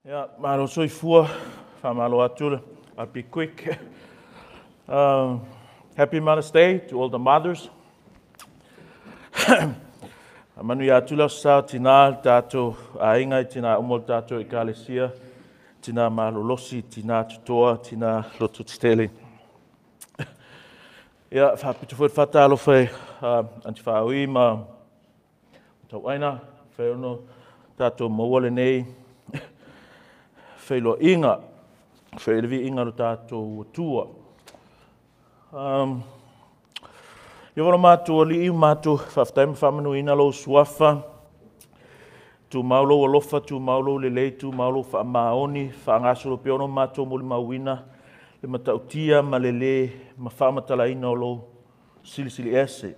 Ia, malo soifua, faamalo atu le. I'll be quick. Happy Mother's Day to all the mothers. Manuia atu le aso sa o tinā le tātou aiga i tinā uma o le tātou ekalesia, tinā malolosi, tinā totoa, tinā loto tetele. Ia, faapito foi le faatalofa i Aunty Faaui ma Tauaina, mafai ona tatou maua lenei feiloaiga, fai le viiga o le tatou Atua. Ia wala mātou alii, mātou faafetai ma faamanuina lou suafa, tumau lou alofa, tumau lou lelei, tumau lou faamaoni, faagasolo pea ona mātou molimauina le matautia ma le lē ma faamatalaina o lou silisili ese.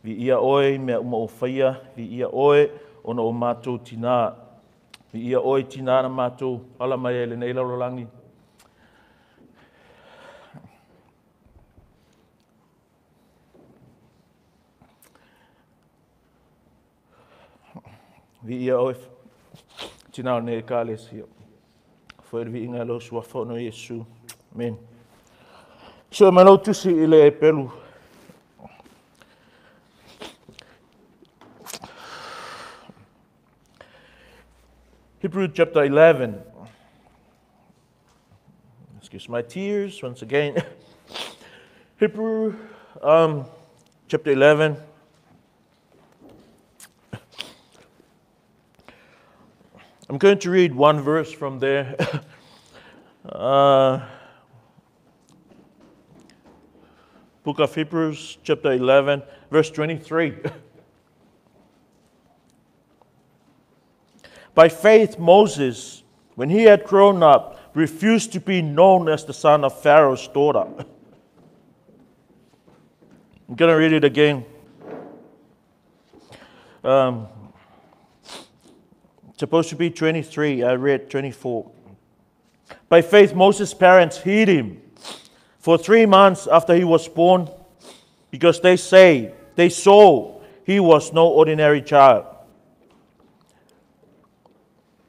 Viia oe i mea uma o faia, viia oe ona o mātou tinā. Viia oe i tinā na mātou ala mai ai i lenei lalolagi. Viia oe tinā o lenei ekalesia. Foi le viiga i lou suafa ona o Iesu. Amen. Sue mai lau tusi i le Epelu. Hebrew chapter 11. Excuse my tears once again. Hebrew chapter 11. I'm going to read one verse from there. Book of Hebrews, chapter 11, verse 23. By faith, Moses, when he had grown up, refused to be known as the son of Pharaoh's daughter. I'm going to read it again. It's supposed to be 23. I read 24. By faith, Moses' parents hid him for 3 months after he was born, because they say they saw he was no ordinary child.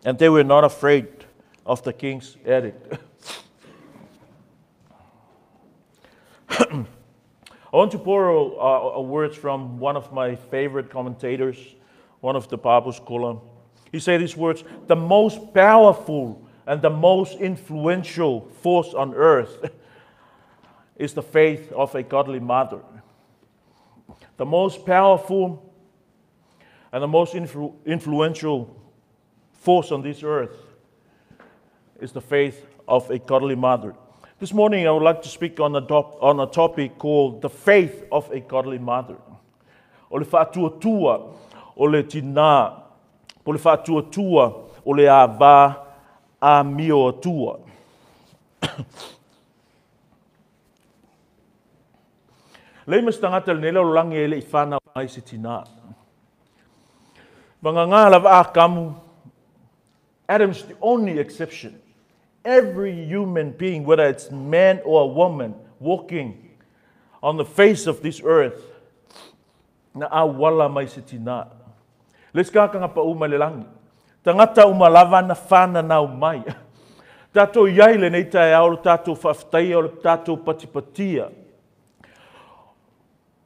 And they were not afraid of the king's edict. I want to borrow words from one of my favorite commentators, one of the Bible scholars. He said these words: the most powerful and the most influential force on earth is the faith of a godly mother. The most powerful and the most influential force on this earth is the faith of a godly mother. This morning I would like to speak on a topic called the faith of a godly mother. O le faatuatua o le tinā, o le faatuatua o le ava a mio atua. Lei mas tangata le nele o langi e le i whanau ai se tinā. Vanganga lava a kamu. Adam's the only exception. Every human being, whether it's man or a woman, walking on the face of this earth, na awala mai se tinā. Les kakanga pa uma le langi. Tangata uma lava na whana nau mai. Tātou iai le nei tae ao, tātou whaaftaia, o tātou patipatia.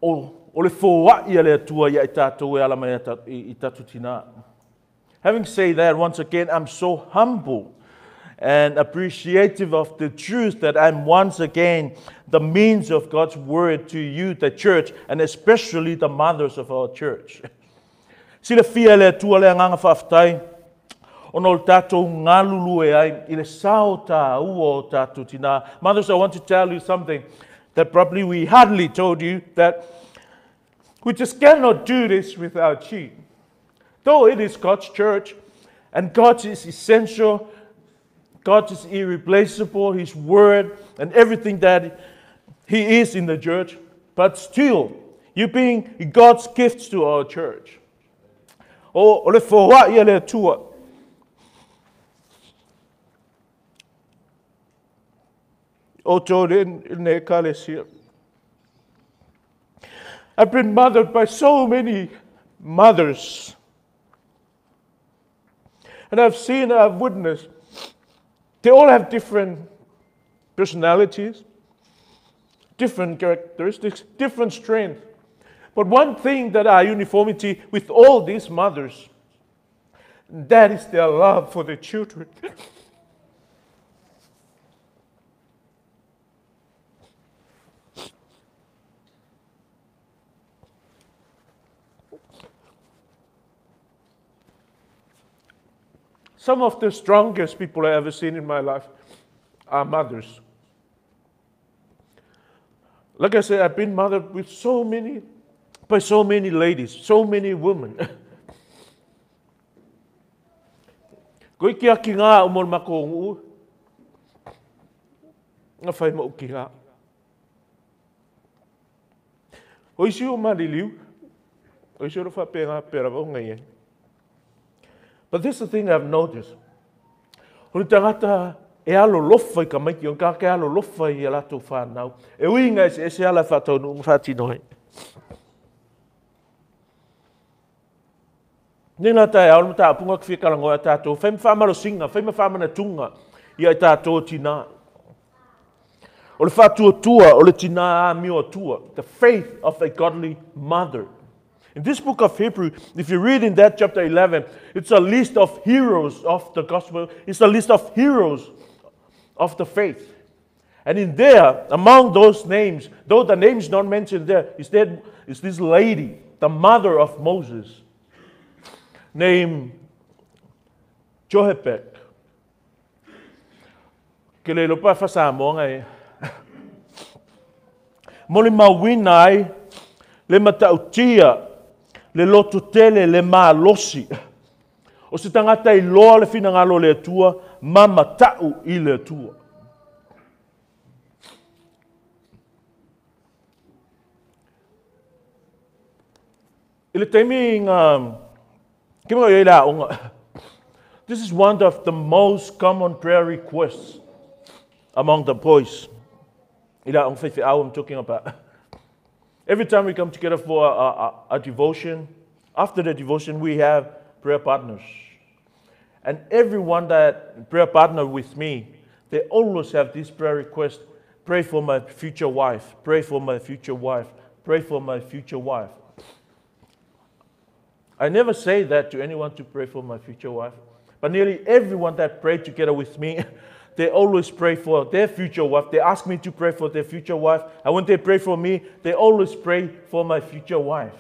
O le fōai a le atua ia i tātou e ala mai i tātou tinā. Having said that, once again, I'm so humble and appreciative of the truth that I'm once again the means of God's word to you, the church, and especially the mothers of our church. Sila fia le atua le anganga whaaftai, ona o le tātou ngalulu e ai, i le sao tā ua o tātou tinā. Mothers, I want to tell you something that probably we hardly told you, that we just cannot do this without you. Though it is God's church, and God is essential, God is irreplaceable, His word, and everything that He is in the church, but still, you being God's gifts to our church. O le fōa ia le atua. O tō le ekalesia. I've been mothered by so many mothers. And I've seen, I've witnessed They all have different personalities, different characteristics, different strengths. But one thing that are uniformity with all these mothers, that is their love for their children. Some of the strongest people I ever seen in my life are mothers. Like I said, I've been mothered with so many, by so many ladies, so many women. Ko iki aki ngā o mo mako ngu. Ngā whai mo uki ngā. O isi o mariliu. O isi o ro whape ngā pera o ngai e. But this is the thing I've noticed. O le tagata e alolofa i ka maiki, o ka ke alolofa i a latou whanau. E ui ngai se ese ala whataunu unga whatino he. Nei la tae ao le mata apunga ki whia kalangoa a tātou. Whai ma whamalo singa, whai ma whamana tunga i ai tātou tina. O le whātua tua, o le tina a mio tua. The faith of a godly mother. In this book of Hebrew, if you read in that chapter 11, it's a list of heroes of the gospel. It's a list of heroes of the faith. And in there, among those names, though the name is not mentioned there, is, there, is this lady, the mother of Moses, named Jochebed. Ke le lopa fa Samoa e. Mo le mauina ai, le matautia, le loto tele, le malosi. O se tagata i loa le finagalo le Atua, ma matau i le Atua. I le taimi ngā, ki mo i la onga. This is one of the most common prayer requests among the boys. I la onga whaiwhi I'm talking about. Every time we come together for a devotion, after the devotion we have prayer partners. And everyone that prayer partner with me, they always have this prayer request: pray for my future wife, pray for my future wife, pray for my future wife. I never say that to anyone to pray for my future wife, but nearly everyone that prayed together with me, they always pray for their future wife. They ask me to pray for their future wife. And when they pray for me, they always pray for my future wife.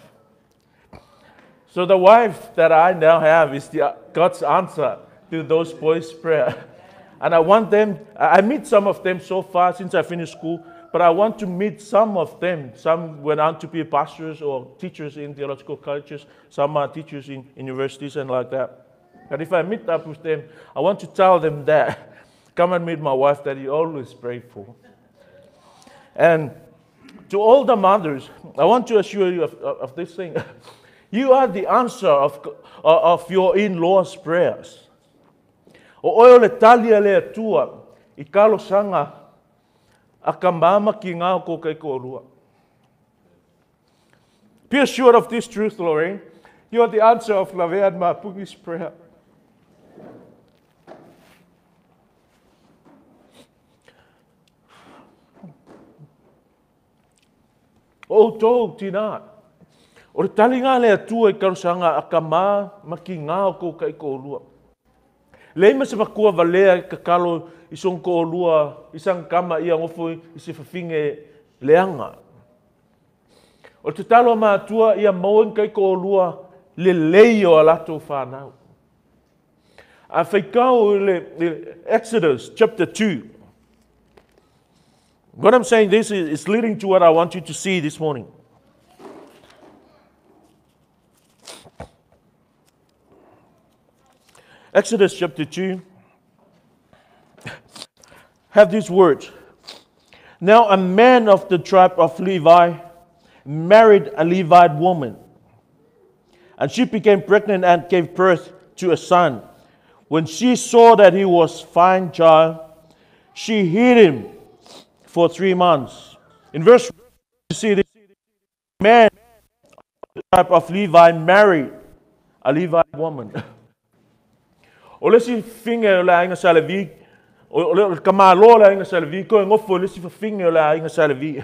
So the wife that I now have is the God's answer to those boys' prayer. And I want them, I meet some of them so far since I finished school, but I want to meet some of them. Some went on to be pastors or teachers in theological colleges. Some are teachers in universities and like that. But if I meet up with them, I want to tell them that, come and meet my wife that you always pray for. And to all the mothers, I want to assure you of this thing. You are the answer of your in-laws' prayers. O oe o le tali a le Atua i kalosanga a ka mama ki ngā o kō kai kōrua. Be assured of this truth, Lorraine. You are the answer of Lavea and Mapungi's prayer. O tō tina. O le tali ngā le Atua i kalosanga a ka mama ki ngā o kō kai kōrua. Lei ma se makua valea i kakalo i song kōrua, i sang kama i angofo i se whawhinge leanga. O te talo mātua ia mauen kai kōrua le lei o a lato whānau. A whaikau i le Exodus chapter 2. What I'm saying this is leading to what I want you to see this morning. Exodus chapter 2, have these words. Now a man of the tribe of Levi married a Levite woman, and she became pregnant and gave birth to a son. When she saw that he was fine child, she hid him for 3 months. In verse 1, you see this man of the tribe of Levi married a Levite woman. O le si finge o le ainga sa le vi, O le tamāloa o le aiga Sa Levi toe nofo i le isi fafine o le aiga Sa Levi.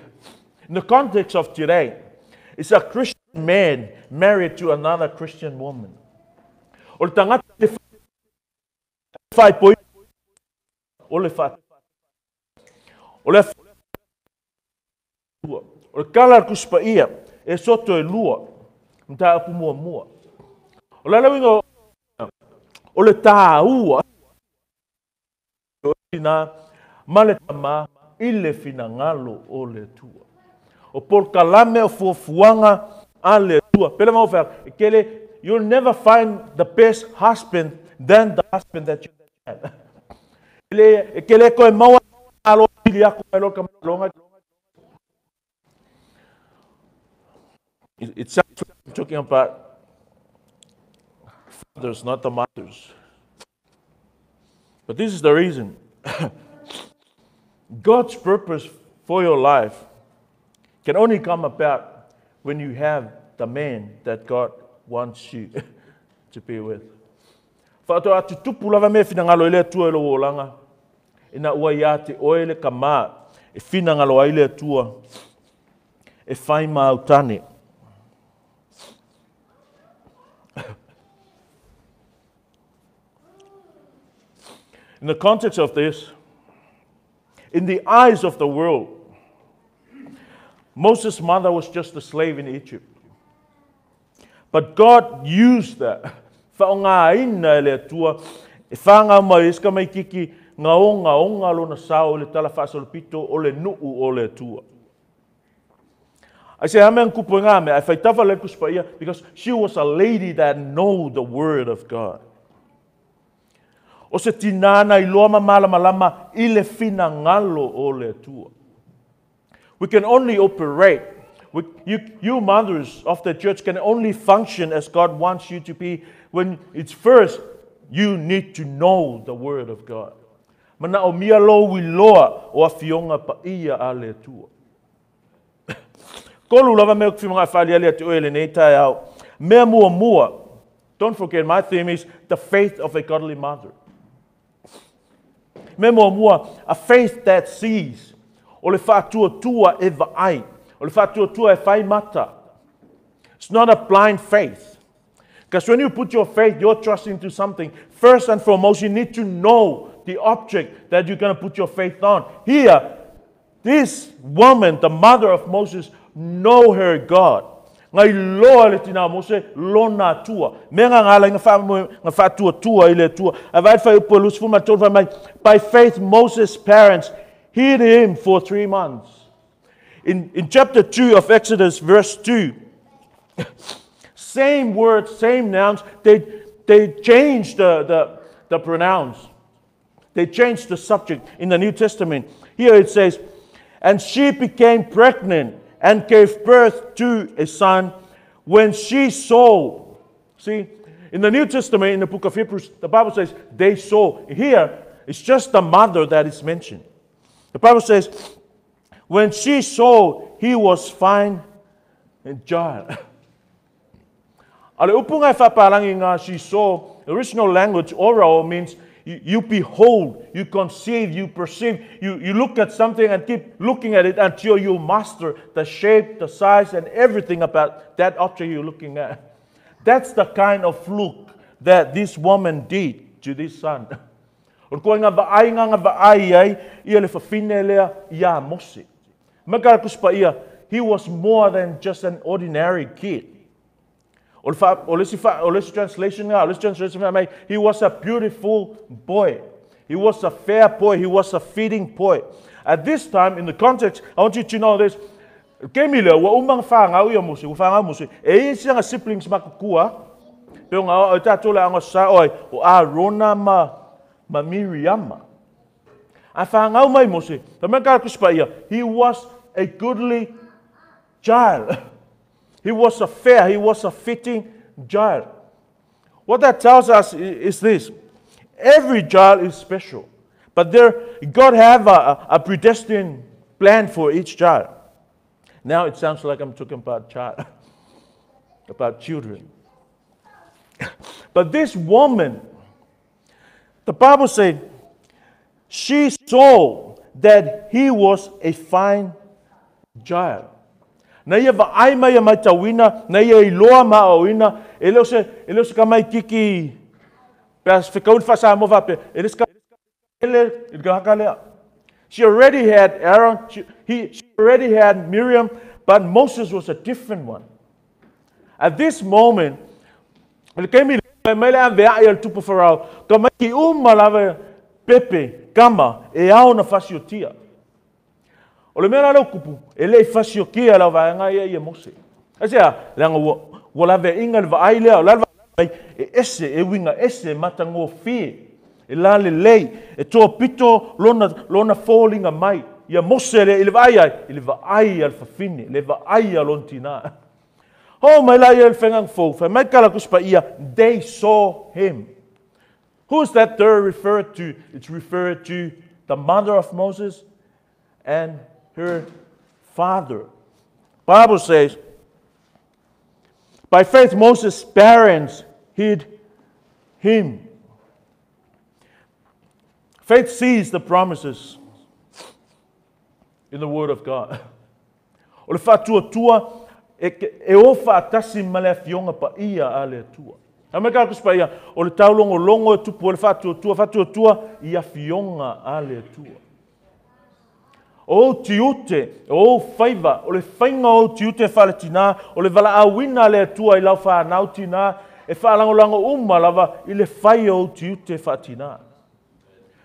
In the context of today, it's a Christian man married to another Christian woman. O le tagata e faaipoipo o le fa o le o le tala a le Tusi Paia e soto e lua mataupu muamua. O le ala uiga o le tāua o tina ma le tama i le finagalo o le Atua. O polokalame o fuafuaga a le Atua. Pele ma ofea, e kele, you'll never find the best husband than the husband that you have. E kele koe maua alo pili aku mai lo ka malonga. It sounds like I'm talking about fathers, not the mothers. But this is the reason. God's purpose for your life can only come about when you have the man that God wants you to be with. Faatoa tutupu lava mea finagalo i le Atua i lou olaga, ina ua ia te oe le kamā e finagalo ai le Atua e fai ma au tane. In the context of this, in the eyes of the world, Moses' mother was just a slave in Egypt. But God used that. Faaaogaina e le Atua e whāngau mai e si tamaititi gaogaoga lona sao i le tala faasolopito o le nuu o le Atua. I say, amen kupu e ngā mea, ai whaitafa le Tusi Paia, because she was a lady that know the word of God. O se tinā na iloa ma malamalama i le finagalo o le Atua. We can only operate, we, you, you mothers of the church can only function as God wants you to be when it's first you need to know the word of God. Manaomia lou iloa o afioga paia a le Atua. Tolu lava mea ou te whiringa e whaaliali atu oe i lenei taeao. Mea muamua, don't forget my theme is the faith of a godly mother. Mea muamua, a faith that sees. O le faatuatua e vaai. O le faatuatua e whai mata. It's not a blind faith. Because when you put your faith, your trust into something, first and foremost, you need to know the object that you're going to put your faith on. Here, this woman, the mother of Moses, know her God. Ngai loa le tina o Mose, lona Atua. Mea nga ngala nga wha, nga whaatuatua i le Atua. A vai whai upu e lusi fuma tolu whai mai, by faith Moses' parents hid him for 3 months. In chapter 2 of Exodus, verse 2, same words, same nouns, they changed the pronouns. They changed the subject in the New Testament. Here it says, and she became pregnant and gave birth to a son when she saw. See, in the New Testament, in the book of Hebrews, the Bible says they saw. Here, it's just the mother that is mentioned. The Bible says, when she saw, he was fine and child. A le upu ngai whaparangi ngā she saw, the original language, orao, means you behold, you conceive, you perceive, you look at something and keep looking at it until you master the shape, the size, and everything about that object you're looking at. That's the kind of look that this woman did to this son. O koe ngā vaai ngā ngā vaai ai, ia le whawhine lea ia Mose. Maka kuspa ia, he was more than just an ordinary kid. O le wha, o le si wha, o le si translation ngā, o le si translation ngā mai, he was a beautiful boy. He was a fair boy. He was a fitting boy. At this time, in the context, I want you to know this. Ke mile, ua uma ngā whāngau ia Mose, ua whāngau Mose. E i si anga siblings makukua, pe o ngā o tātou le anga sa oi, o Arona ma Miriama. A whāngau mai Mose, ta mea ka kuspa ia, he was a goodly child. He was a fair, he was a fitting child. What that tells us is this. Every child is special. But there, God have a predestined plan for each child. Now it sounds like I'm talking about child, about children. But this woman, the Bible says, She saw that he was a fine child. Na ia vaai mai ia matauina, na ia iloa ma aoaoina, e le o se, e le o se tamaititi, pe a fetaui le faa-Samoa faapea, e le o se tele i le tagata lea. She already had Aaron, she, he, she already had Miriam, but Moses was a different one. At this moment, i le taimi lea, mai le avea'i a le tupu Farao, tamaiti uma lava pepe, kama, e ao ona fasiotia. O le mea la lea ua tupu, e le i fasiotia e lau vaega ia ia Mose. Aisea? Leaga ua, ua laveaiina le vaai lea, o le a le vaai mai, e ese, e uiga ese, e matagofie, e lalelei, e toapito lona, lona foliga mai. Ia Mose lea i le vaai ai, i le vaai a le fafine, le vaai a lona tinā. Hoo mai la ia i le faiga fou, fai mai ka la Tusi Paia, they saw him. Who is that they're referred to? It's referred to the mother of Moses and her father. Bible says, by faith Moses' parents hid him. Faith sees the promises in the Word of God. O le faatuatua e, e o faatasi ma le afioga paia a le Atua. A mai ka paia, o le taulogologo e tupu o le faatuatua, faatuatua i afioga a le Atua. O ou tiute, o ou faiva, o le faiga o ou tiute faaletinā, o le valaauina a le Atua i lau fanau tinā, e faalagolago uma lava i le fai o ou tiute faatinā.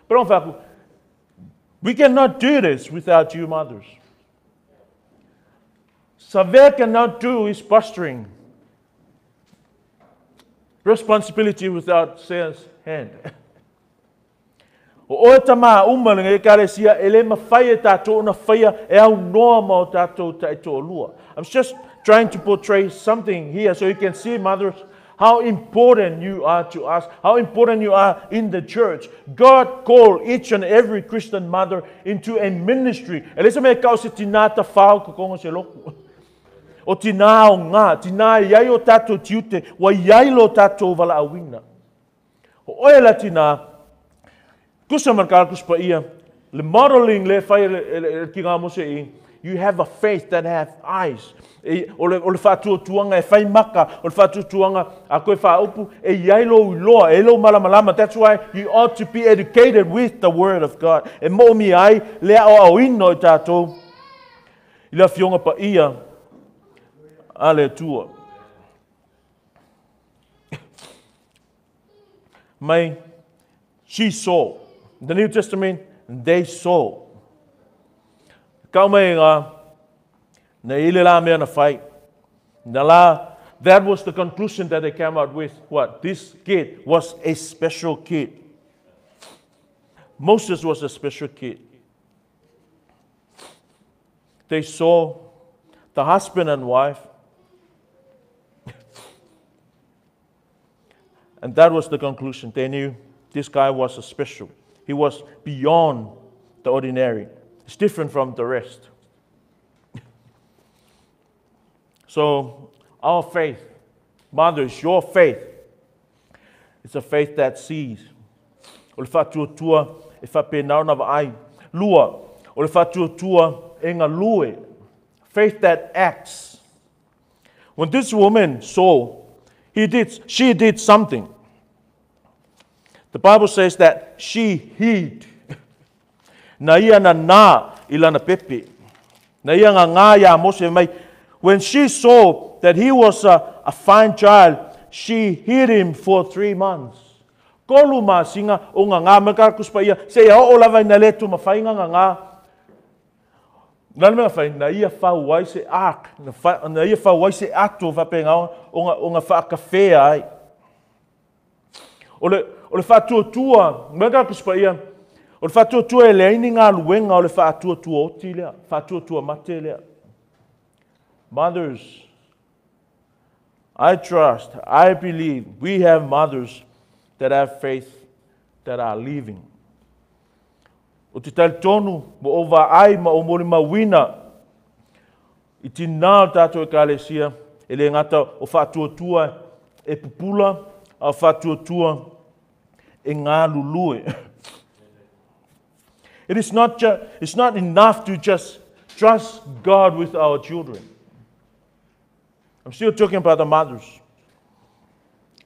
Pero fai atu, we cannot do this without you mothers. Savea cannot do his pastoring responsibility without Sarah's hand. O oe tamā uma lenei ekalesia, e le mafai e tātou ona faia e aunoa ma o tātou taitoalua. I'm just trying to portray something here so you can see, mothers, how important you are to us, how important you are in the church. God called each and every Christian mother into a ministry. E le se mea e kau se tinā tawhao kokongo se loku. O tinā o ngā, tinā i ai o tātou tiute, wa i ai lo tātou valaauina. O oe la tinā, tusa ma le Tusi Paia, le modeling le fai e le ki ngā mose i, you have a faith that have eyes. E, o le, o le whaatuatuanga e whai maka, o le whaatuatuanga a koe whaaupu, e iai lou iloa, e lou malamalama. That's why you ought to be educated with the word of God. E moomia ai le aoaoina o i tātou i le afioga paia a le Atua. Mai, she saw. The New Testament, they saw. Kau mai ngā, na ile la mea na whai. Na la, that was the conclusion that they came out with. What? This kid was a special kid. Moses was a special kid. They saw the husband and wife. And that was the conclusion. They knew this guy was a special. He was beyond the ordinary. It's different from the rest. So, our faith, mothers, your faith, it's a faith that sees. O le whaatuatua e whapenau na vaai. Lua, o le whaatuatua e galue. Faith that acts. When this woman saw, he did, she did something. The Bible says that she hid. Na ia na nā i lana pepe. Na ia ngā ngā iā Mose mai. When she saw that he was a, a fine child, she hid him for 3 months. Tolu masina o ngā ngā mai ka kuspa ia. Se ia o lava ina le tu mawhai ngā ngā. Na le mea whai, na ia whau ai se ark, na, wha, na ia whau ai se ato whapenga o ngā, o ngā whaakawhea ai. O le, o le whaatuatua, mai ka kuspa ia, o le whaatuatua e leai ni ngā luenga o le whaatuatua oti lea, whaatuatua mate lea. Mothers, I trust, I believe we have mothers that have faith that are living. O te talitonu mo o vaai ma o molimauina i tinā o tātou ekalesia, e le gata o faatuatua e pupula, a o faatuatua e galulue. It is not it's not enough to just trust God with our children. I'm still talking about the mothers.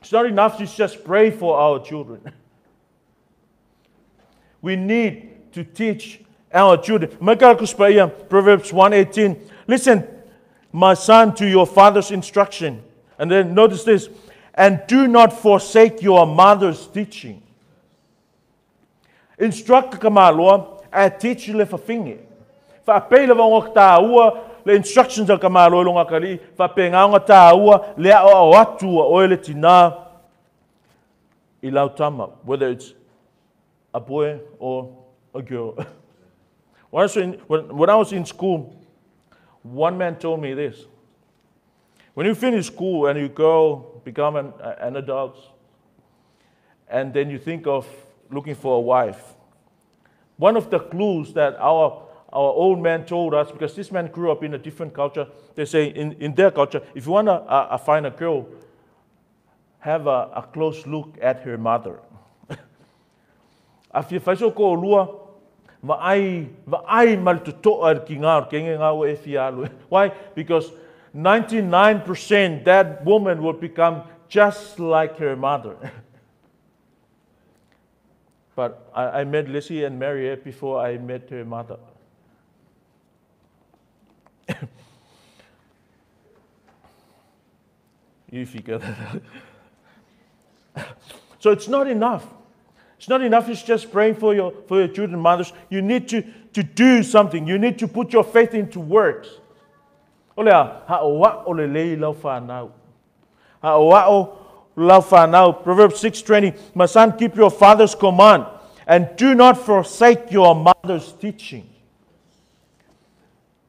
It's not enough to just pray for our children. We need to teach our children. Proverbs 1:18. Listen, my son, to your father's instruction. And then notice this. And do not forsake your mother's teaching. Instruct ka maloa, a teach le fafinge. Fa pele va ngok ta ua le instructions a ka maloa longa kali, fa pe ngaonga ta ua le a o atu o le tina i lau tama, whether it's a boy or a girl. When I was in school, one man told me this. When you finish school and you go become an adult, and then you think of looking for a wife, one of the clues that our old man told us, because this man grew up in a different culture, they say in their culture, if you want to find a girl, have a close look at her mother. A fia faiso ko lua, va ai mal to ki ngā ke ngā o e fia alu. Why? Because 99% that woman will become just like her mother. But I met Lizzie and Mary before I met her mother. You figure that out. So it's not enough. It's not enough it's just praying for your children, mothers. You need to do something. You need to put your faith into works. O lea, ha o wa o le lei lau whanau. Ha o wa o lau whanau. Proverbs 6:20, my son, keep your father's command and do not forsake your mother's teaching.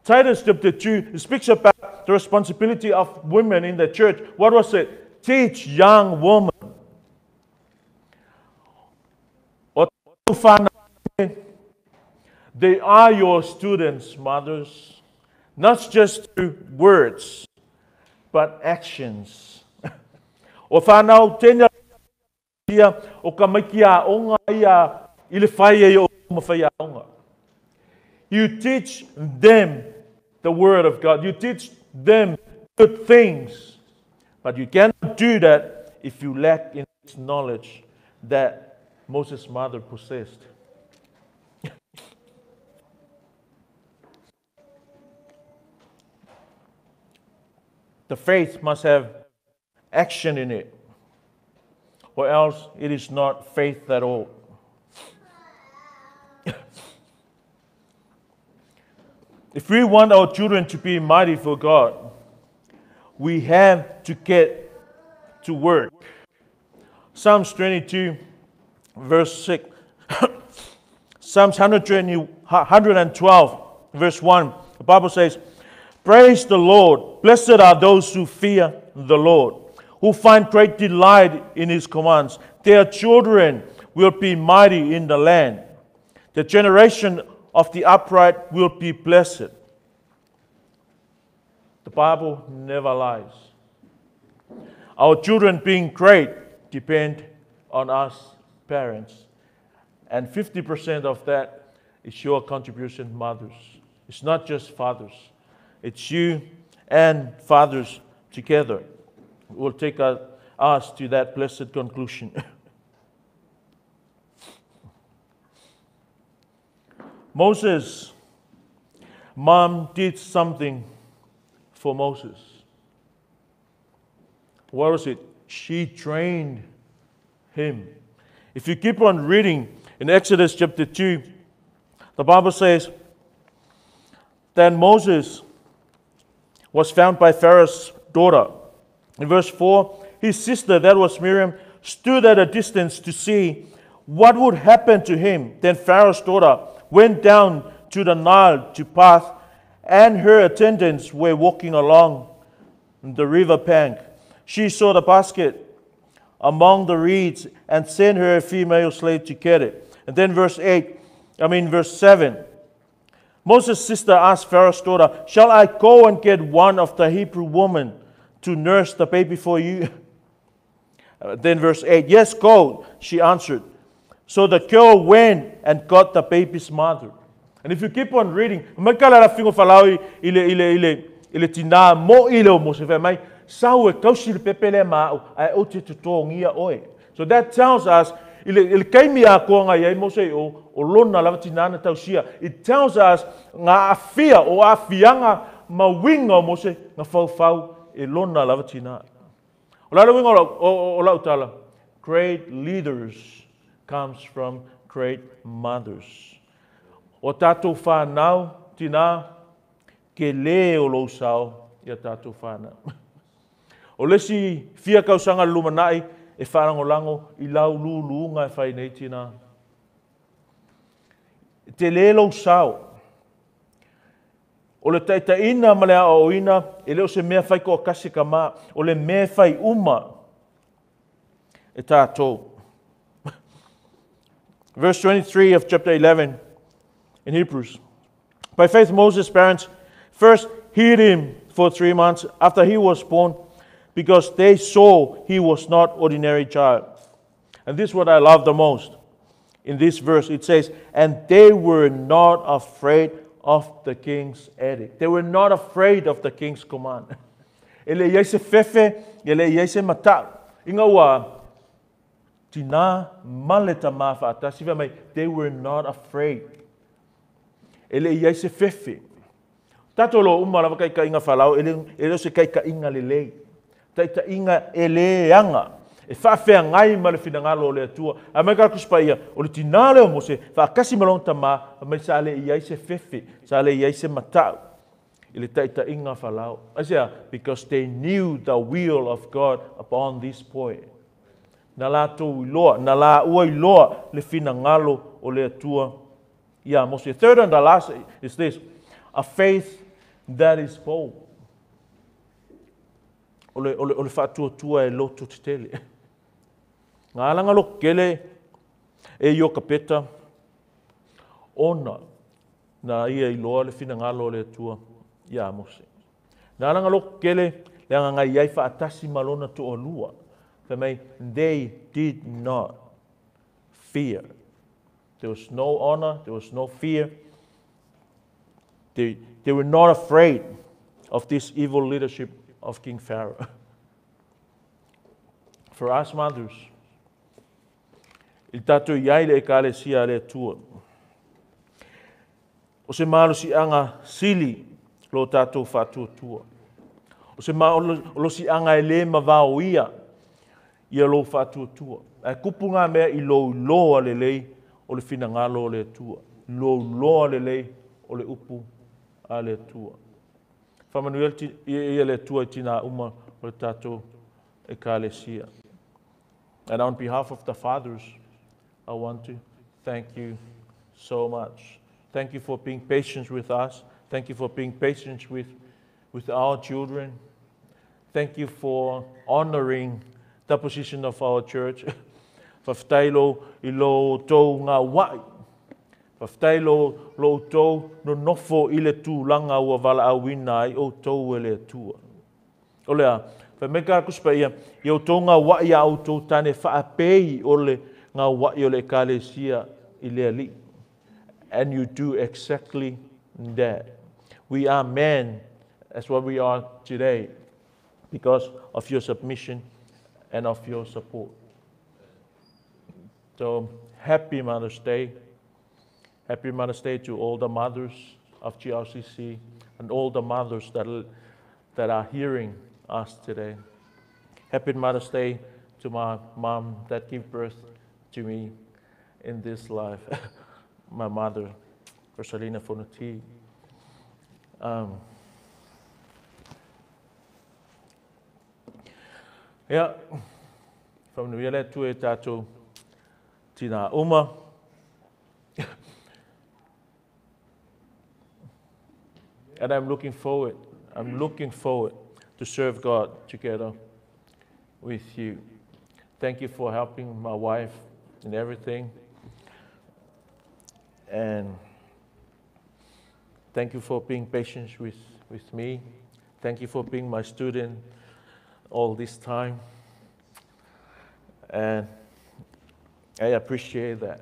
Titus chapter 2 speaks about the responsibility of women in the church. What was it? Teach young women. O whanau, they are your students, mothers. Not just through words, but actions. O whanau tēnei ia o ka maiki a onga ia i le whai e o ma whai a onga. You teach them the word of God. You teach them good things. But you cannot do that if you lack in this knowledge that Moses' mother possessed. The faith must have action in it, or else it is not faith at all. If we want our children to be mighty for God, we have to get to work. Psalms 22, verse 6. Psalms 112, verse 1. The Bible says, Praise the Lord. Blessed are those who fear the Lord, who find great delight in His commands. Their children will be mighty in the land. The generation of the upright will be blessed. The Bible never lies. Our children being great depend on us parents. And 50% of that is your contribution, mothers. It's not just fathers. It's you and fathers together will take us to that blessed conclusion. Moses' mom did something for Moses. What was it? She trained him. If you keep on reading in Exodus chapter 2, the Bible says, Then Moses was found by Pharaoh's daughter. In verse 4, his sister, that was Miriam, stood at a distance to see what would happen to him. Then Pharaoh's daughter went down to the Nile to bath, and her attendants were walking along the river bank. She saw the basket among the reeds and sent her female slave to get it. And then verse 8, I mean verse 7. Moses' sister asked Pharaoh's daughter, Shall I go and get one of the Hebrew women to nurse the baby for you? Then verse 8, Yes, go, she answered. So the girl went and got the baby's mother. And if you keep on reading, mai ka la fingo falau i le i le i le i le tinā mo'i lea o Mose fai mai, sau e kausi le pepe lea ma au, ae ou te totogia oe. So that tells us, i le, i le kaimi atoa na i ai Mose i o, o lona lava tinā na tausia. It tells us ngā afia o aafiaga ma uiga o Mose na faufau e lona lava tinā. O le a le uiga o lau, o, o, o lau tala? Great leaders comes from great mothers. O tātou whānau, tinā, telē o lou sao i a tātou whānau. O le isi fia tausaga le lumanai e faalagolago i lau luluga e fai nei tinā. E telē lou sao. O le taitaiina ma le aoaoina e le o se mea fai toatasi e tama, o le mea e fai uma e tātou. Verse 23 of chapter 11 in Hebrews. By faith, Moses' parents first hid him for 3 months after he was born because they saw he was not ordinary child. And this is what I love the most. In this verse, it says, And they were not afraid of the king's edict. They were not afraid of the king's command. E le i ai se fefe, e le i ai se mata'u. Ina ua tinā ma le tamā faatasi fai mai, they were not afraid. E le i ai se fefe. Tatou loa uma lava taitaiga Farao, e le, e le o se taitaiga lelei. Taitaiga e leaga. E faafeagai ma le finagalo o le Atua. Ae mai ka Tusi Paia, o le tinā lea o Mose, faatasi ma lona tamā, fai mai sa le i ai se fefe, sa le i ai se mata'u i le taitaiga a Farao. Aisea? Because they knew the will of God upon this boy. Na latou iloa, na laua iloa le finagalo o le Atua iā Mose. Third and the last is this, a faith that is bold. O le, o le, o le faatuatua e loto tetele. Ngā alanga loko kele e Iokapeta ona na ia iloa le finagalo o le Atua iā Mose. Na alanga loko kele le aga ngai ai faatasi ma lona toalua. Fai mai, they did not fear. There was no honor, there was no fear. They were not afraid of this evil leadership of King Pharaoh. For us mothers, i tātou i ai le ekalesia a le Atua. O se malosiaga sili lo tātou faatuatua. O se malosiaga e lē mavaoia ia lou faatuatua. Ae tupu ngā mea i lou iloa lelei o le finagalo o le Atua. Lou iloa lelei o le upu a le Atua. Faamanuia ia le Atua i tinā uma o le tātou ekalesia. And on behalf of the fathers, I want to thank you so much. Thank you for being patient with us. Thank you for being patient with our children. Thank you for honoring the position of our church. Faafetai lo i lo tou gaua'i. Faafetai lo lo outou nonofo i le tulaga ua valaauina ai outou e le Atua. O le a, fai mai ka Tusi Paia, ia outou gaua'i a outou tane faapei o le gaua'i o le ekalesia i le Alii. And you do exactly that. We are men as what we are today because of your submission and of your support. So, happy Mother's Day. Happy Mother's Day to all the mothers of GRCC and all the mothers that are hearing us today. Happy Mother's Day to my mom that gave birth to me in this life, my mother, Rosalina Fonoti. Ia, faamanuia le Atua i tātou tinā uma. And I'm looking forward to serve God together with you. Thank you for helping my wife in everything. And thank you for being patient with me. Thank you for being my student all this time. And I appreciate that.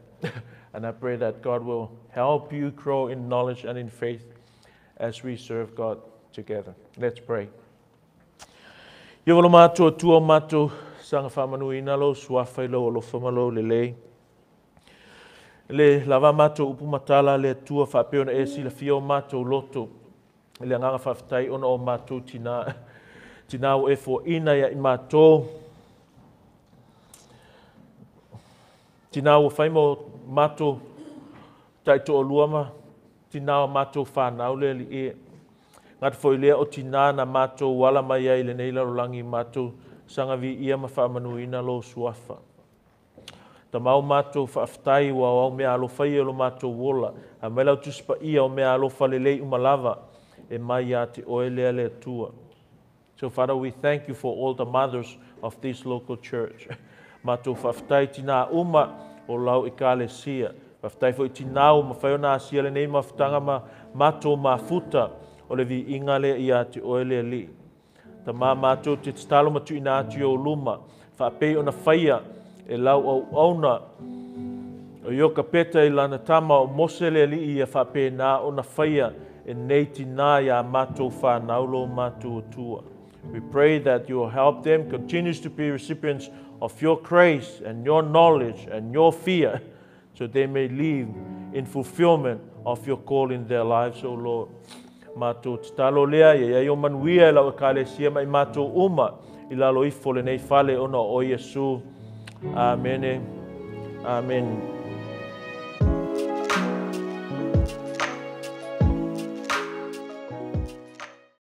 And I pray that God will help you grow in knowledge and in faith as we serve God together. Let's pray. Ia lo matou Atua matou saga faamanuina lou suafa i lou alofa ma lou lelei. Le lava matou upu ma tala le Atua faapea ona e silafia o matou loto. Le agaga faafetai ona o matou tinā. Tinā ua e foaina ia i matou. Tinā ua fai mo matou taitoalua ma tinā o matou whanau le ali e. Ngata foi lea o tinā na matou ala mai ai lenei lalolagi matou saga viia ma faamanuina lou suafa. Tamau matou faafetai ua o au mea alofa ia o lo matou ola. A mai lau Tusi Paia o mea alofa lelei uma lava e mai ia te oe lea le Atua. So Father, we thank you for all the mothers of this local church. Matou faafetai tinā uma o lau ekalesia. Faafetai foi tinā ua mafai ona asia lenei mafutaga ma matou mafuta o le viiga lea ia te oe le Alii. Tamā matou te tatalo ma tuuina atu i ou luma, faapei ona faia e lau auauna o Iokapeta i lana tama o Mose le alii ia faapena ona faia e nei tinā iā matou whanau lo matou Atua. We pray that you will help them continues to be recipients of your grace and your knowledge and your fear, so they may live in fulfillment of your call in their lives, O Lord. Matou tatalo lea, ia i ai o manuia e lau ekalesia ma i matou uma i lalo ifo lenei fale ona o Iesu. Amene. Amen.